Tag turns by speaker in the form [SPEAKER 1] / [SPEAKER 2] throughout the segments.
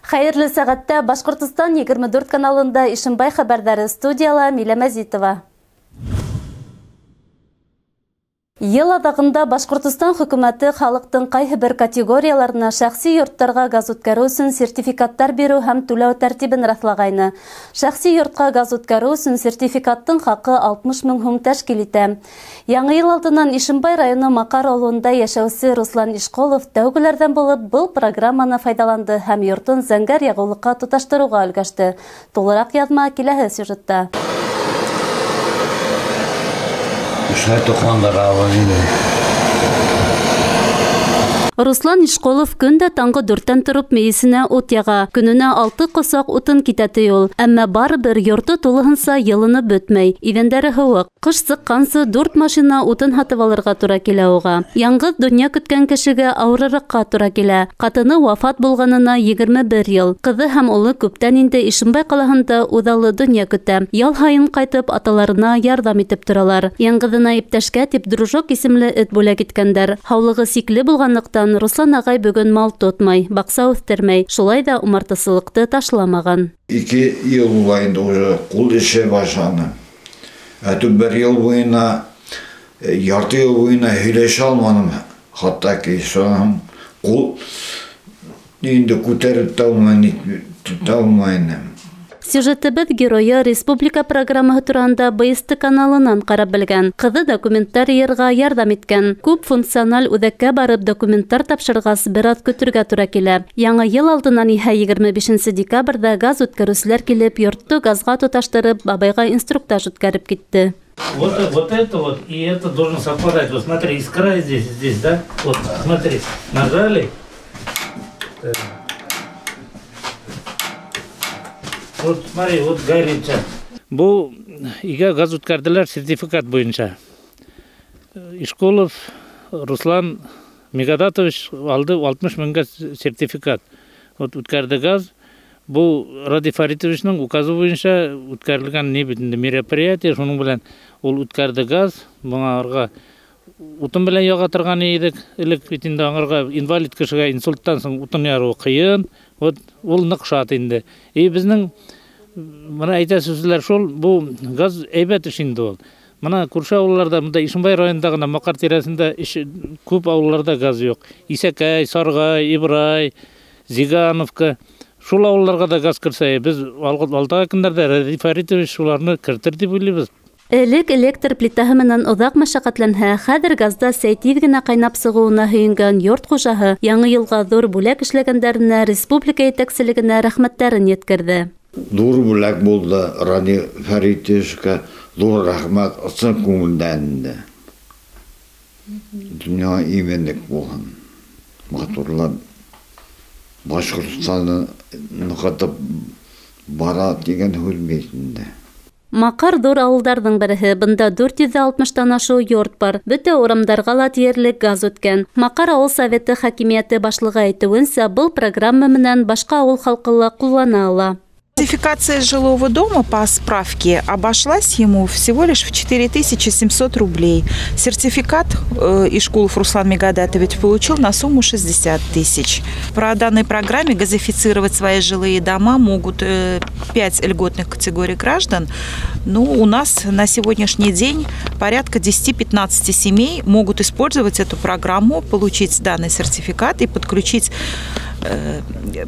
[SPEAKER 1] Хәйерле сәғәттә Башҡортостан 24 каналында Ишембай хәбәрҙәре, студияла Милә Мәзитова. Йыл аҙағында Башҡортостан хөкүмәте халыҡтың ҡайһы бер категорияларына шәхси йорттарға газ үткәреү өсөн сертификаттар биреү һәм түләү тәртибен раҫлағайны. Шәхси йортҡа газ үткәреү өсөн сертификаттың хаҡы 60 мең һум тәшкил итә. Яңы йыл алдынан Ишембай районы Маҡар ауылында йәшәүсе Руслан Ишҡолов тәүгеләрҙән булып был программаны файҙаланды һәм йортон зәңгәр яғыулыҡҡа тоташтырыуға өлгәште. Тулыраҡ яҙма киләһе сюжетта. Руслан Ишҡолов көн дә таңғы 4-тән тороп мейесенә ут яға. Көнөнә 6 ҡосаҡ утын китә ти ул. Әммә барыбер йорто тулыһынса йылынып бөтмәй. Иҙәндәре һыуыҡ. Ҡыш сыҡҡансы 4 машина утын һатып алырға тура килә уға. Яңғыҙ донъя көткән кешегә ауырыраҡҡа тура килә. Ҡатыны вафат булғанына 21 йыл. Ҡыҙы һәм улы күптән инде Ишембай ҡалаһында үҙаллы донъя көтә. Ял һайын ҡайтып аталарына ярҙам итеп торалар. Яңғыҙына иптәшкә тип Дружок исемле эт бүләк иткәндәр. Һаулығы сикле булғанлыҡтан Руслан ағай бөгөн мал тотмай, баҡса үҫтермәй, шулай ҙа умартасылыҡты ташламаған.
[SPEAKER 2] 2 йыл була инде уже ҡул эше башланы. Әтү бер йыл буйына, ярты йыл буйына һөйләшә алманым. Хатта ки шунан ҡул инде күтәреп тә алмай, тота алмай инем.
[SPEAKER 1] Сюжетыбыҙ геройы республика программаһы тураһында БСТ каналынан ҡарап белгән. Ҡыҙы документтар йыйырға ярҙам иткән. Күп функциональ үҙәккә барып документтар тапшырғас бер аҙ көтөргә тура килә. Яңы йыл алдынан иһә 25 декабрҙә газ үткәреүселәр килеп йортто газға тоташтырып бабайға инструктаж үткәреп китте.
[SPEAKER 3] Вот это вот, и это должен совпадать. Вот смотри, искра здесь, здесь, да? Вот, смотри, нажали. Вот смотри, вот горит сейчас. Бу өйгә газ үткәрҙеләр сертификат буйынса. Ишҡолов Руслан Мегадатович алды 60 меңгә сертификат. Вот үткәрҙе газ. Бу Радий Фаритовичның указы буйынса үткәрелгән ни бит инде мероприятие, шуның белән ул үткәрҙе газ. Моңарга утын белән яға торган идек. Элек бит инде аңарга инвалид кешегә инсульттан соң утын ярыу ҡыйын. Вот ул ныҡ шат инде. И беҙҙең мына әйтәсе сүзләр шул, бу газ әйбәт эш инде ул. Мына күрше ауылларда, мында Ишембай районында ғына Маҡар тирәһендә күп ауылларда газ юҡ. Исәкәй, Сарғай, Ибрай, Зигановка. Шул ауылларға да газ керсә, беҙ алдағы көндәрҙә Радий Фаритович шуларны кертер тип уйлайбыҙ.
[SPEAKER 1] Элек электр плитаһы менән оҙаҡ мәшәҡәтләнһә, хәҙер газда сәй тиҙ генә ҡайнап сығыуына һөйөнгән йорт хужаһы яңы йылға ҙур бүләк эшләгәндәренә республика етәкселегенә рәхмәттәрен еткерҙе.
[SPEAKER 2] Ҙур бүләк булды Радий Фаритовичҡа, ҙур рәхмәт ысын күңелдән инде. Донъя именлек булһын. Матурлап Башҡортостаны нығытып бара тигән һүҙ бит инде.
[SPEAKER 1] Маҡар ҙур ауылдарҙың береһе. Бында 460-тан ашыу йорт бар. Бөтә урамдарға ла тиерлек газ үткән. Маҡар ауыл советы хакимиәте башлығы әйтеүенсә, был программа менән башҡа ауыл халҡы ла ҡуллана ала.
[SPEAKER 4] Газификация жилого дома по справке обошлась ему всего лишь в 4700 рублей. Сертификат Ишкулов Руслан Мегадатович получил на сумму 60 тысяч. По данной программе газифицировать свои жилые дома могут 5 льготных категорий граждан. Ну, у нас на сегодняшний день порядка 10-15 семей могут использовать эту программу, получить данный сертификат и подключить,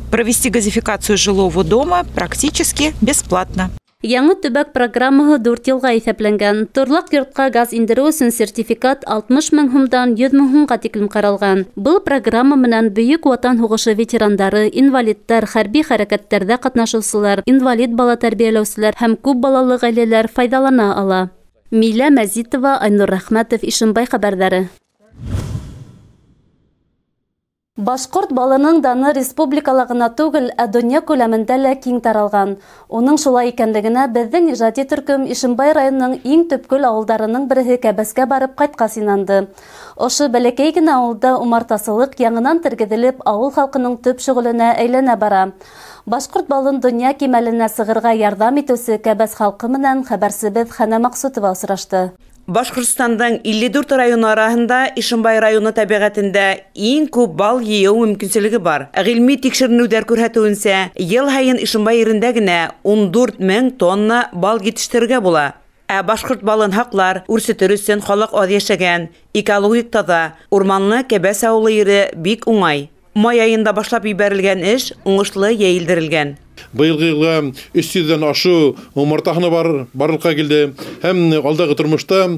[SPEAKER 4] провести газификацию жилого дома практически бесплатно.
[SPEAKER 1] Яңы төбәк программаһы 4 йылға иҫәпләнгән. Торлаҡ йортҡа газ индереү өсөн сертификат 60 мең һумдан 100 мең һумға тиклем ҡаралған. Был программа менән Бөйөк Ватан һуғышы ветерандары, инвалидтар, хәрби хәрәкәттәрҙә ҡатнашыусылар, инвалид бала тәрбиәләүселәр һәм күп балалы ғаиләләр файҙалана ала. Милә Мәзитова, Айнур Рәхмәтов, Ишембай хәбәрҙәре. Башҡорт балының даны республикала ғына түгел, ә донъя күләмендә лә киң таралған. Уның шулай икәнлегенә беҙҙең ижади төркөм Ишембай районының иң төпкөл ауылдарының береһе Кәбәскә барып ҡайтҡас инанды. Ошо бәләкәй генә ауылда умартасылыҡ яңынан тергеҙелеп, ауыл халҡының төп шөғөленә әйләнә бара. Башҡорт балын донъя кимәленә сығырға ярҙам итеүсе Кәбәс халҡы менән хәбәрсебеҙ Хәнә Маҡсутова осрашты.
[SPEAKER 5] Башҡортостандың 54 районы араһында Ишембай районы тәбиғәтендә иң күп бал йыйыу мөмкинселеге бар. Ғилми тикшеренеүҙәр күрһәтеүенсә, йыл һайын Ишембай ерендә генә 14 мең тонна бал етештерергә була. Ә башҡорт балын һаҡлар, үрсетер өсөн халыҡ аҙ йәшәгән, экологик таҙа, урманлы Кәбәс ауылы ере бик уңай. Май айында башлап ебәрелгән эш уңышлы йәйелдерелгән.
[SPEAKER 6] Быйылғы йылға 300-дән ашыу умартахана барлыҡҡа килде. Һәм алдағы тормошта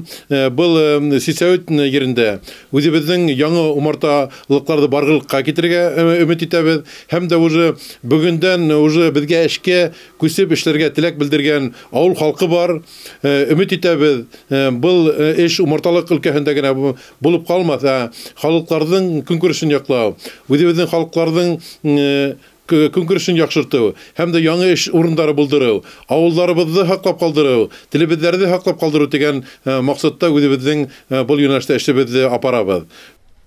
[SPEAKER 6] был Сисәүит ерендә үҙебеҙҙең яңы умарталыҡларҙы барлыҡҡа китерергә өмөт итәбеҙ. Һәм дә уже бөгөндән уже беҙгә эшкә күсеп эшләргә теләк белдергән ауыл халҡы бар. Өмөт итәбеҙ, был эш умарталыҡ өлкәһендә генә булып ҡалмаҫ, ә халыҡларҙың көнкүрешен яҡлау, үҙебеҙҙең халыҡларҙың көнкүрешен яҡшыртыу һәм дә яңы эш урындары булдырыу, ауылдарыбыҙҙы һаҡлап ҡалдырыу, телебеҙҙәрҙе һаҡлап ҡалдырыу тигән маҡсатта үҙебеҙҙең был йүнәлештә эшебеҙҙе апарабыҙ.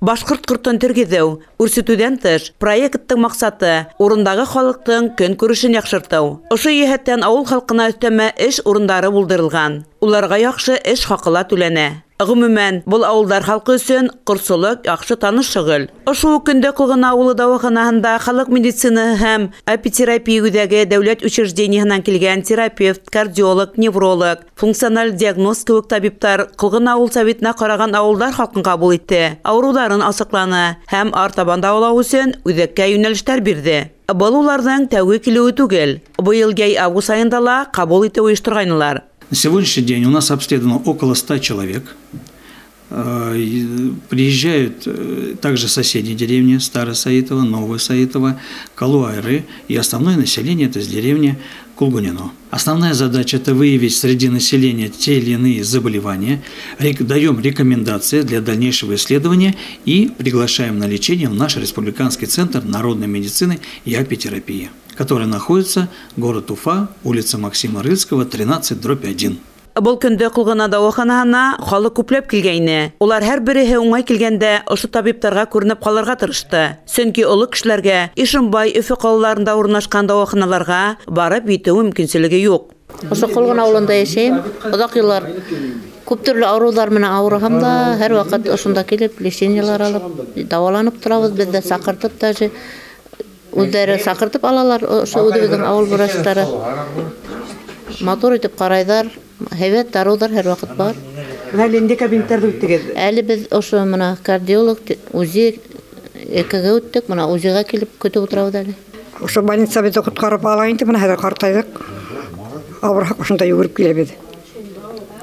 [SPEAKER 5] Башҡорт ҡортон тергеҙеү, үрсетеүҙән тыш, проекттың маҡсаты урындағы халыҡтың көнкүрешен яҡшыртыу. Ошо йәһәттән ауыл халҡына өҫтәмә эш урындары булдырылған. Уларға яҡшы эш хаҡы ла түләнә. Ғөмүмән, был ауылдар халҡы өсөн ҡортсолоҡ яҡшы таныш шөғөл. Ошо уҡ көндә Ҡолғона ауылы дауаханаһында халыҡ медицинаһы һәм апитерапия үҙәге дәүләт учреждениеһынан килгән терапевт, кардиолог, невролог, функциональ диагноз кеүек табиптар Ҡолғона ауыл советына ҡараған ауылдар халҡын ҡабул итте, ауырыуҙарын асыҡланы һәм артабан дауалау өсөн үҙәккә йүнәлештәр бирҙе. Был уларҙың тәүге килеүе түгел. Быйыл йәй август айында ла ҡабул итеү ойошторғайнылар.
[SPEAKER 7] На сегодняшний день у нас обследовано около 100 человек. Приезжают также соседние деревни Старое Саитово, Новое Саитово, Калуайры, и основное население это из деревни Кулгунино. Основная задача – это выявить среди населения те или иные заболевания, даем рекомендации для дальнейшего исследования и приглашаем на лечение в наш Республиканский центр народной медицины и апитерапии, который находится город Уфа, улица Максима Рыльского, 13/1.
[SPEAKER 5] Был көндә Ҡолғона дауаханаһына халыҡ күпләп килгәйне. Улар һәр береһе уңай килгәндә ошо табиптарға күренеп ҡалырға тырышты. Сөнки оло кешеләргә Ишембай, Өфө ҡалаларында урынлашҡан дауаханаларға барып етеү мөмкинселеге юҡ.
[SPEAKER 8] Ошо Ҡолғона ауылында йәшәйем. Оҙаҡ йыллар күп төрлө ауырыуҙар менән ауырыһам да, һәр ваҡыт ошонда килеп лечениелар алып, дауаланып торабыҙ. Беҙ ҙә саҡыртып даже үҙҙәре саҡыртып алалар ошо үҙебеҙҙең ауыл врачтары. Матур итеп ҡарайҙар. Һәйбәт дарыуҙар һәр ваҡыт бар.
[SPEAKER 5] Әле ниндәй кабинеттарҙы үттегеҙ?
[SPEAKER 8] Әле беҙ ошо мына кардиолог, УЗИ, ЭКГ үттек, мына УЗИға килеп көтөп ултырабыҙ әле.
[SPEAKER 9] Ошо больница беҙҙе ҡотҡарып ала инде, мына хәҙер ҡартайҙыҡ. Ауырһаҡ ошонда йүгереп киләбеҙ.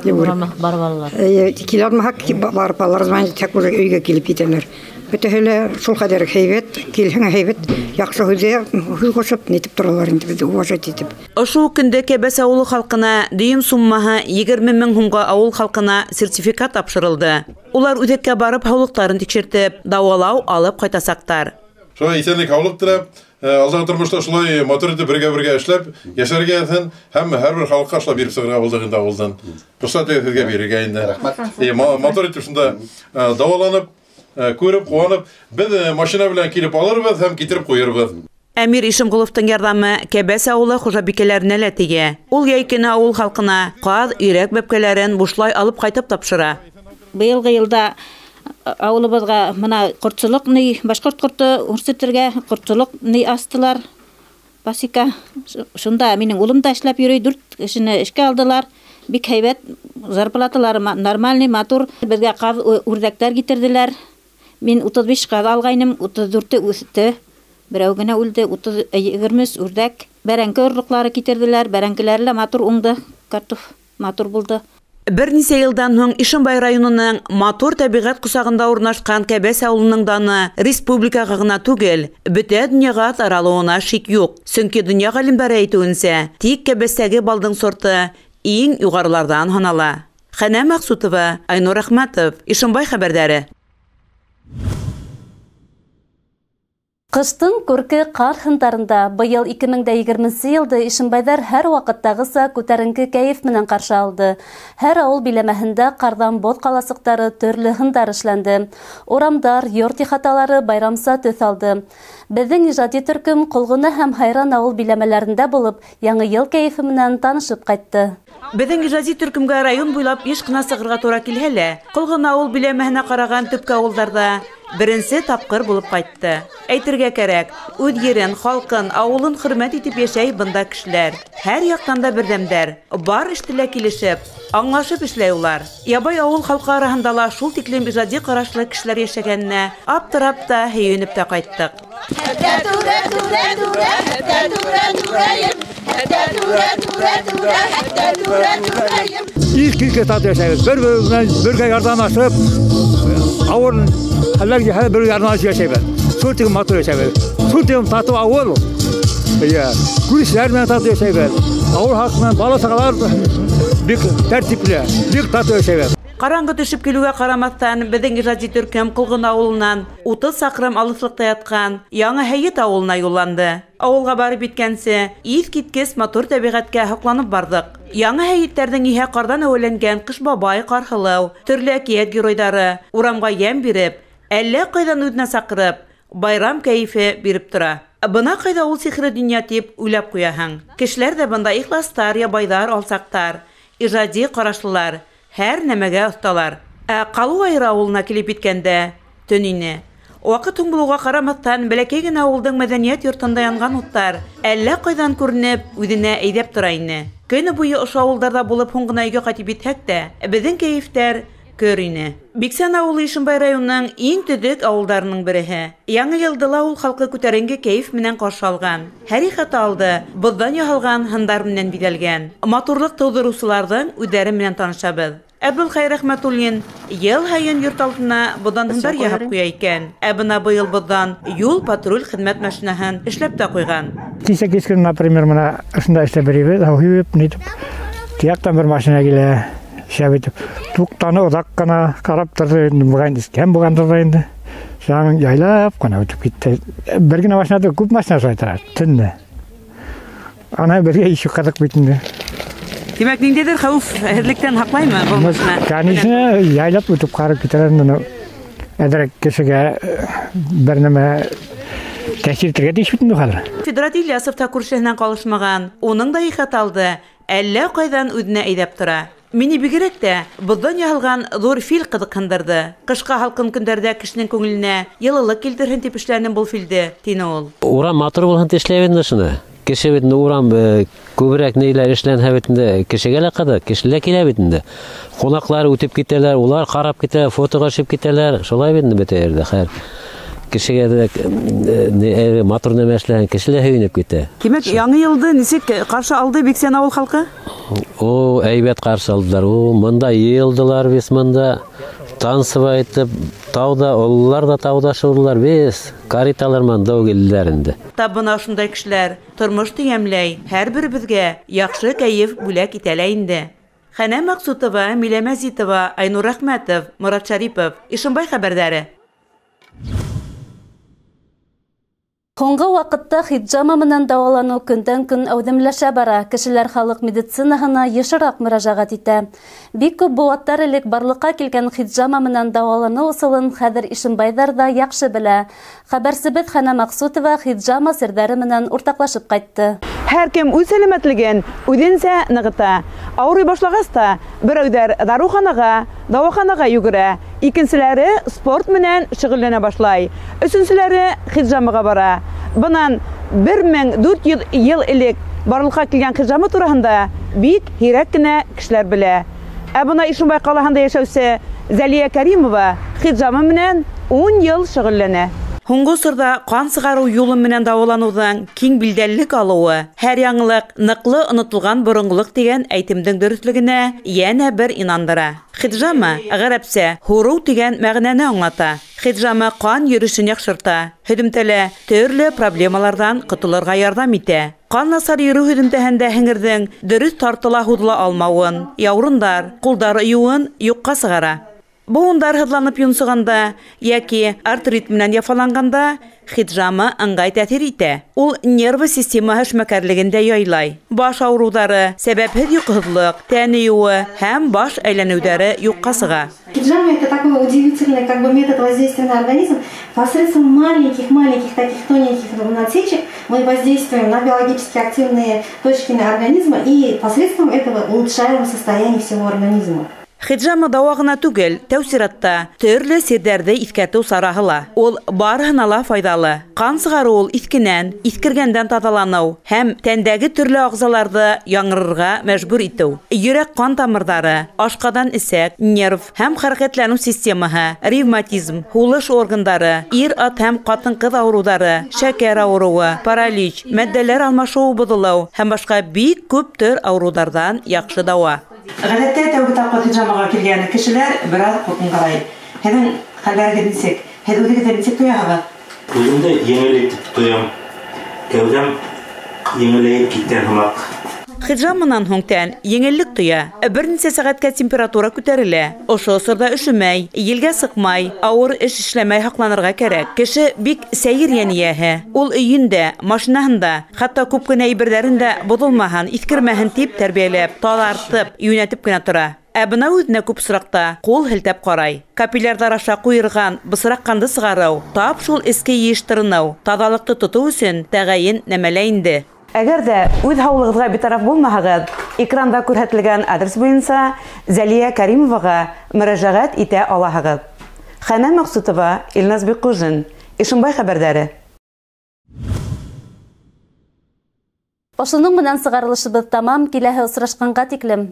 [SPEAKER 9] Йүгереп.
[SPEAKER 8] Барып алалар.
[SPEAKER 9] Килә алмаһаҡ, барып алалар, звонить уже өйгә килеп китәләр. Бөтәһе лә шул ҡәҙәр һәйбәт, килһәң һәйбәт, яҡшы һүҙ ҡушып, нитеп торалар инде беҙҙе уважать итеп.
[SPEAKER 5] Ошо уҡ көндә Кәбәс ауылы халҡына дөйөм суммаһы 20 мең һумға ауыл халҡына сертификат тапшырылды. Улар үҙәккә барып һаулыҡтарын тикшертеп, дауалау алып ҡайтасаҡтар.
[SPEAKER 6] Шулай иҫәнлек һаулыҡ теләп, алдағы тормошта шулай матур итеп бергә-бергә эшләп йәшәргә яҙһын һәм һәр бер халыҡҡа шулай биреп сығырға булдыҡ инде ауылдан. Рөхсәт итегеҙ һеҙгә бирергә инде. Рәхмәт. Матур итеп шунда дауаланып, күреп, ҡыуанып, беҙ машина белән килеп алырбыҙ һәм китереп ҡуйырбыҙ.
[SPEAKER 5] Әмир Ишемғоловтың ярҙамы Кәбәс ауылы хужабикәләренә лә тейә. Ул йәй көнө ауыл халҡына ҡаҙ, өйрәк бәпкәләрен бушлай алып ҡайтып тапшыра.
[SPEAKER 10] Быйылғы йылда ауылыбыҙға мына ҡортсолоҡ ни, башҡорт ҡорто үрсетергә ҡортсолоҡ ни астылар. Пасека. Шунда минең улым да эшләп йөрөй, 4 кешене эшкә алдылар. Бик һәйбәт, зарплаталары нормальный, матур. Беҙгә ҡаҙ, үрҙәктәр китерҙеләр. Мин 35 ҡаҙ алғайным, 34-е үҫте. Берәү генә үлде, 23 үрҙәк. Бәрәңге орлоҡлары китерҙеләр, бәрәңгеләре лә матур уңды, картоф матур булды.
[SPEAKER 5] Бер нисә йылдан һуң Ишембай районының матур тәбиғәт ҡосағында урынлашҡан Кәбәс ауылының даны республикаға ғына түгел, бөтә донъяға таралыуына шик юҡ. Сөнки донъя ғалимдары әйтеүенсә, тик Кәбәстәге балдың сорты иң юғарыларҙан һанала. Хәнә Маҡсутова, Айнур Әхмәтов, Ишембай хәбәрҙәре.
[SPEAKER 1] Ҡыштың күрке ҡар һындарында. Быйыл 2020 йылды ишембайҙар һәр ваҡыттағыса күтәренке кәйеф менән ҡаршы алды. Һәр ауыл биләмәһендә ҡарҙан боҙ ҡаласыҡтары, төрлө һындар эшләнде. Урамдар, йорт ихаталары байрамса төҫ алды. Беҙҙең ижади төркөм Ҡолғона һәм Һайран ауыл биләмәләрендә булып, яңы йыл кәйефе менән танышып ҡайтты.
[SPEAKER 5] Беҙҙең ижади төркөмгә район буйлап йыш ҡына сығырға тура килһә лә, Ҡолғона ауыл биләмәһенә ҡараған төпкө ауылдарҙа беренсе тапҡыр булып ҡайтты. Әйтергә кәрәк, үҙ ерен, халҡын, ауылын хөрмәт итеп йәшәй бында кешеләр. Һәр яҡтан да берҙәмдәр, бар эште лә килешеп, аңлашып эшләй улар. Ябай ауыл халҡы араһында ла шул тиклем ижади ҡарашлы кешеләр йәшәгәненә аптырап та, һөйөнөп тә ҡайттыҡ.
[SPEAKER 11] Иҫ киткес татыу йәшәйбеҙ. Бер-беребеҙ менән бергә ярҙамлашып, ауыр хәлләргә һәр бер ярҙамлашып йәшәйбеҙ. Шул тиклем матур йәшәйбеҙ. Шул тиклем татыу ауыл. Күршеләр менән татыу йәшәйбеҙ. Ауыл халҡы менән бала-сағалар бик тәртипле, бик татыу йәшәйбеҙ.
[SPEAKER 5] Ҡараңғы төшөп килеүгә ҡарамаҫтан, беҙҙең ижади төркөм Ҡолғона ауылынан 30 саҡрым алыҫлыҡта ятҡан Яңы Һәйет ауылына юлланды. Ауылға барып еткәнсе, иҫ киткес матур тәбиғәткә һоҡланып барҙыҡ. Яңы Һәйеттәрҙең иһә ҡарҙан әүәләнгән Ҡыш бабай, Ҡарһылыу, төрлө әкиәт геройҙары урамға йәм биреп, әллә ҡайҙан үҙенә саҡырып, байрам кәйефе биреп тора. Бына ҡайҙа ул сихри донъя тип уйлап ҡуяһың. Кешеләр ҙә бында ихластар, ябайҙар, алсаҡтар, ижади ҡарашлылар, һәр нәмәгә оҫталар. Ә Ҡалыуайыр ауылына килеп еткәндә төн ине. Ваҡыт һуң булыуға ҡарамаҫтан, бәләкәй генә ауылдың мәҙәниәт йортонда янған уттар әллә ҡайҙан күренеп, үҙенә әйҙәп тора ине. Көнө буйы ошо ауылдарҙа булып, һуң ғына өйгә ҡайтып етһәк тә, беҙҙең кәйефтәр көр ине. Биксән ауылы Ишембай районының иң төҙөк ауылдарының береһе. Яңы йылды ла ул халҡы күтәренке кәйеф менән ҡаршы алған. Һәр ихата алды боҙҙан яһалған һындар менән биҙәлгән. Матурлыҡ тыуҙырыусыларҙың үҙҙәре менән танышабыҙ. Әбелхәй Рәхмәтуллин йыл һайын йорт алдына боҙҙан һындар яһап ҡуя икән. Ә бына быйыл боҙҙан юл патруль хеҙмәт машинаһын эшләп тә ҡуйған.
[SPEAKER 11] Кисә кис көн, например, бына ошонда эшләп йөрөйбөҙ, һыу һибеп, нитеп. Тияҡтан бер машина килә. Шәп итеп туҡтаны, оҙаҡ ҡына ҡарап торҙо, инде эскән булғандыр ҙа инде. Шунан яйлап ҡына үтеп китте. Бер генә машина түгел, күп машина шулай тора төндә. Ана бергә ишек ҡыҙыҡ бит инде.
[SPEAKER 5] Тимәк, ниндәйҙер хәүефһеҙлектән һаҡлаймы был машина?
[SPEAKER 11] Конечно, яйлап үтеп ҡарап китәләр инде. Әҙерәк кешегә бер нәмә тәьҫир итергә тейеш бит инде хәҙер.
[SPEAKER 5] Фидрат Ильясов та күршеһенән ҡалышмаған. Уның да ихата алды әллә ҡайҙан үҙенә әйҙәп тора. Мине бигерәк тә боҙҙан яһалған ҙур фил ҡыҙыҡһындырҙы. Ҡышҡа һалҡын көндәрҙә кешенең күңеленә йылылыҡ килтерһен тип эшләнем был филде, тине ул.
[SPEAKER 12] Урам матур булһын тип эшләйбеҙ инде шуны. Кеше бит инде урам күберәк ниләр эшләнһә бит инде кешегә лә ҡыҙыҡ, кеше лә килә бит инде. Ҡунаҡлар үтеп китәләр, улар ҡарап китә, фотоға төшөп китәләр. Шулай бит инде бөтә ерҙә хәҙер. Кешегә дә матур нәмә эшләһәң, кеше лә һөйөнөп китә.
[SPEAKER 5] Тимәк, яңы йылды нисек ҡаршы алды Биксән ауыл халҡы?
[SPEAKER 12] О, әйбәт ҡаршы алдылар. О, мында йыйылдылар беҙ мында. Танцевать итеп, тауҙа, ололар ҙа тауҙа шыуҙылар. Беҙ кареталар менән дау килделәр инде.
[SPEAKER 5] Тап бына ошондай кешеләр тормошто йәмләй, һәр беребеҙгә яҡшы кәйеф бүләк итә лә инде. Хәнә Маҡсутова, Милә Мәзитова, Айнур Рәхмәтов, Морат Шарипов, Ишембай хәбәрҙәре.
[SPEAKER 1] Һуңғы ваҡытта хиджама менән дауаланыу көндән-көн әүҙемләшә бара. Кешеләр халыҡ медицинаһына йышыраҡ мөрәжәғәт итә. Бик күп быуаттар элек барлыҡҡа килгән хиджама менән дауаланыу ысулын хәҙер ишембайҙар ҙа яҡшы белә. Хәбәрсебеҙ Хәнә Маҡсутова хиджама серҙәре менән уртаҡлашып ҡайтты.
[SPEAKER 5] Һәр кем үҙ сәләмәтлеген үҙенсә нығыта. Ауырый башлағас та берәүҙәр дарыуханаға, дауаханаға йүгерә, икенселәре спорт менән шөғөлләнә башлай, өсөнсөләре хиджамаға бара. Бынан 1400 йыл элек барлыҡҡа килгән хиджама тураһында бик һирәк кенә кешеләр белә. Ә бына Ишембай ҡалаһында йәшәүсе Зәлиә Кәримова хиджама менән 10 йыл шөғөлләнә. Һуңғы осорҙа ҡан сығарыу юлы менән дауаланыуҙың киң билдәлелек алыуы һәр яңылыҡ ныҡлы онотолған боронғолоҡ тигән әйтемдең дөрөҫлөгөнә йәнә бер инандыра. Хиджама ғәрәпсә һурыу тигән мәғәнәне аңлата. Хиджама ҡан йөрөшөн яҡшырта, һөҙөмтәлә төрлө проблемаларҙан ҡотолорға ярҙам итә. Ҡан насар йөрөү һөҙөмтәһендә һеңерҙең дөрөҫ тартыла һуҙыла алмауын, яурындар, ҡулдар ыйыуын юҡҡа сығара. Быуындар һыҙланып йонсоғанда йәки артрит менән яфаланғанда хиджама ыңғай тәьҫир итә. Ул нервы системаһы эшмәкәрлеген дә яйлай. Баш ауырыуҙары, сәбәпһеҙ йоҡоһоҙлоҡ, тән өйөүе һәм баш әйләнеүҙәре юҡҡа сыға.
[SPEAKER 13] Хиджама это такой удивительный как бы метод воздействия на организм. Посредством маленьких-маленьких таких тоненьких насечек мы воздействуем на биологически активные точки организма и посредством этого улучшаем состояние всего организма.
[SPEAKER 5] Хиджама дауа ғына түгел, тәү сиратта төрлө сирҙәрҙе иҫкәртеү сараһы ла. Ул барыһына ла файҙалы. Ҡан сығарыу ул иҫкенән, иҫкергәндән таҙаланыу һәм тәндәге төрлө ағзаларҙы яңырырға мәжбүр итеү. Йөрәк-ҡан тамырҙары, ашҡаҙан-эсәк, нерв һәм хәрәкәтләнеү системаһы, ревматизм, һулыш органдары, ир-ат һәм ҡатын-ҡыҙ ауырыуҙары, шәкәр ауырыуы, паралич, матдәләр алмашыуы боҙолоу һәм башҡа бик күп төр ауырыуҙарҙан яҡшы дауа.
[SPEAKER 14] Ғәҙәттә тәүге тапҡыр хиджамаға килгән кешеләр бер аҙ ҡурҡынғылай. Һеҙҙең хәлдәрегеҙ нисек? Һеҙ үҙегеҙҙе нисек тояһығыҙ?
[SPEAKER 15] Үҙемде еңел итеп тоям. Кәүҙәм еңеләйеп киткән һымаҡ.
[SPEAKER 5] Хиджаманан һуң тән еңеллек тоя. Бер нисә сәғәткә температура күтәрелә. Ошо осорҙа өшөмәй, елгә сыҡмай, ауыр эш эшләмәй һаҡланырға кәрәк. Кеше бик сәйер йән эйәһе. Ул өйөндә, машинаһында, хатта күп кенә әйберҙәрен дә боҙолмаһын, иҫкермәһен тип тәрбиәләп, таҙартып, йүнәтеп кенә тора. Ә бына үҙенә күп осраҡта ҡул һелтәп ҡарай. Капиллярҙар аша ҡуйырған бысраҡ ҡанды сығарыу, тап шул эске йыйыштырыныу, таҙалыҡты тотоу өсөн тәғәйен нәмәлә инде.
[SPEAKER 14] Әгәр ҙә үҙ һаулығығыҙға битараф булмаһағыҙ, экранда күрһәтелгән адрес буйынса Зәлиә Кәримоваға мөрәжәғәт итә алаһығыҙ. Хәнән Маҡсутова, Илназ Бикҡужин, Ишембай хәбәрҙәре.
[SPEAKER 1] Ошоноң менән сығарылышыбыҙ тамам, киләһе осрашҡанға тиклем.